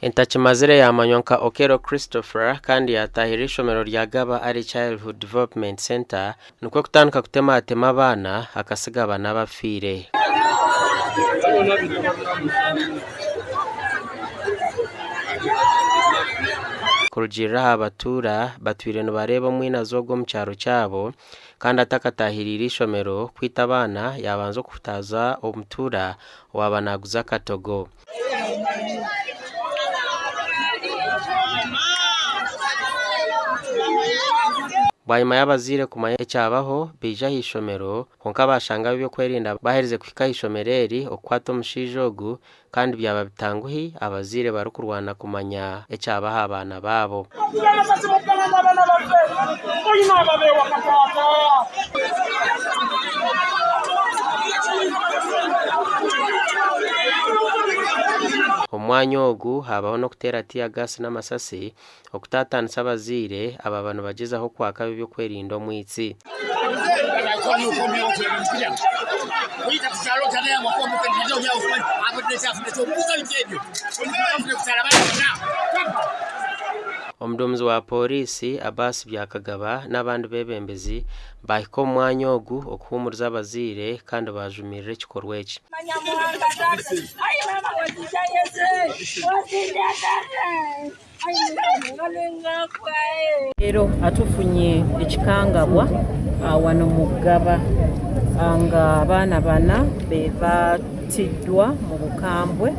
Entakimazire yaamanywa nka Okello Christopher kandi yaataahirira eishomero rya Gaba Early Childhood Development Centre nikwo kutandika kutematema abaana akasiga bana bafiire. Kurugiirira aha batuura, batwire nibareeba omwinazi ogu omu kyaro kyabo kandi atakataahiriire eishomero kwita abaana yaabanza okuhutaaza omutuura owaaba naaguza akatogo. Bwanyima y'abazaire kumanya ekyabaho, baija aha ishomero kwonka baashanga ab'ebyokwerinda baaherize kuhika aha ishomero eri okukwata omushaija ogu kandi byaba bitanguhi abazaire barikurwana kumanya ekyaba aha baana baabo. Omu mwanya ogu haabaho n'okuteera tear gas n'amasasi okutaataanisa abazaire abaaba nibagyezaho kwaka ab'eby'okwerinda omwitsi. Omuduumizi wa Pooriisi, Abbas Byakagaba n'abandi beebembezi baahika omu mwanya ogu okuhuumuriza abazaire kandi baajumirira ekikorwa eki. Leero atufunye ekikangabwa wano mu Ggaba nga abaana bana be battiddwa mu bukambwe.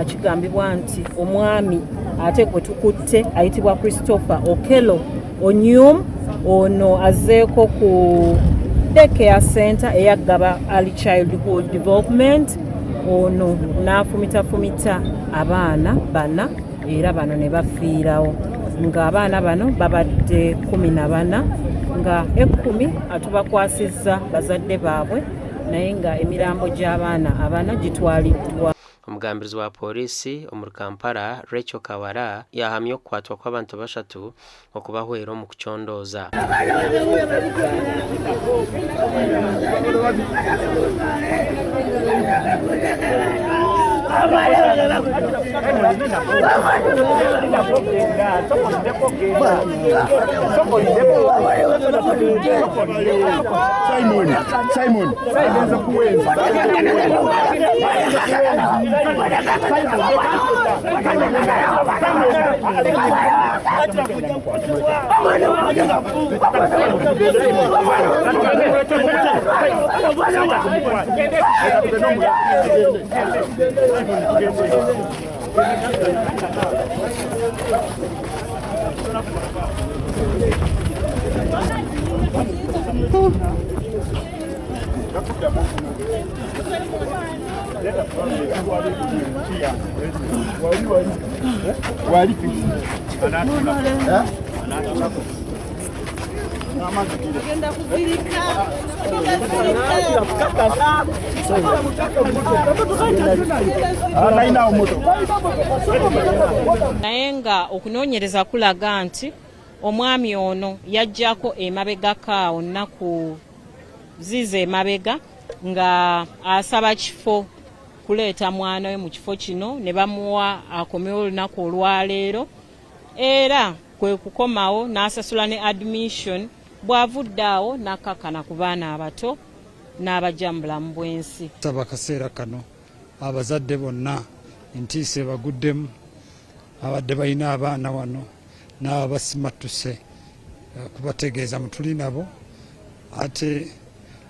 Kigambibwa nti omwami ate gwe tukutte ayitibwa Christopher Okello Onyum ono azzeeko ku Daycare Center eya Ggaba Early Childhood Development ono n'afumitafumita abaana bana era bano ne bafiirawo ng'abaana bano babadde 14 nga ekkumi atubakwasizza bazadde baabwe naye nga emirambo gy'abaana abana gitwaliddwa. Omugambirizi wa Pooriisi omuri Kampala, Rachel Kawala yaahamya okukwatwa kw'abantu bashatu okubahwera omu kucondooza. Naye nga okunoonyereza kulaga nti omwami ono yajjako emabegako awo nnaku ziizo emabega nga asaba kifo kuleeta mwana we mu kifo kino ne bamuwa akomewo olunaku olwaleero era kwe kukomawo n'asasula ne admission bw'avudde awo n'akkakkana ku baana abato n'abajja mu bulamu bw'ensi. Nsaba akaseera kano abazadde bonna entiisa ebaguddemu abadde balina abaana wano n'abo abasimattuse eh, kubategeeza mutuli nabo ate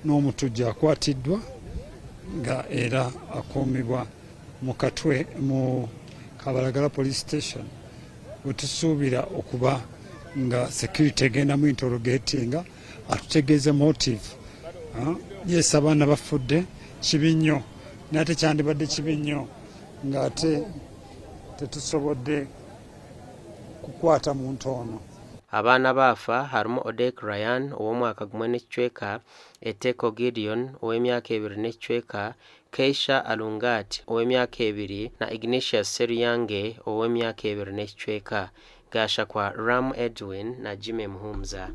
n'omutujju akwatiddwa nga era akuumibwa mu katwe mu Kabalagala police station wetusuubira okuba nga security egenda mu interrogatinga atutegeeze motive. Yes, abaana bafudde kibi nnyo naye ate kyandibadde kibi nnyo ng'ate tetusobodde kukwata muntu ono. Abaana abaafa harimu Odek Ryan ow'omwaka gumwe n'ekicweka, Eteko Gideon ow'emyaka ebiri n'ekicweka, Keisha Alungat ow'emyaka ebiri na Ignatius Sseruyange ow'emyaka ebiri n'ekicweka. Gaashakwa Ram Edwin na Jimmy Muhumuza.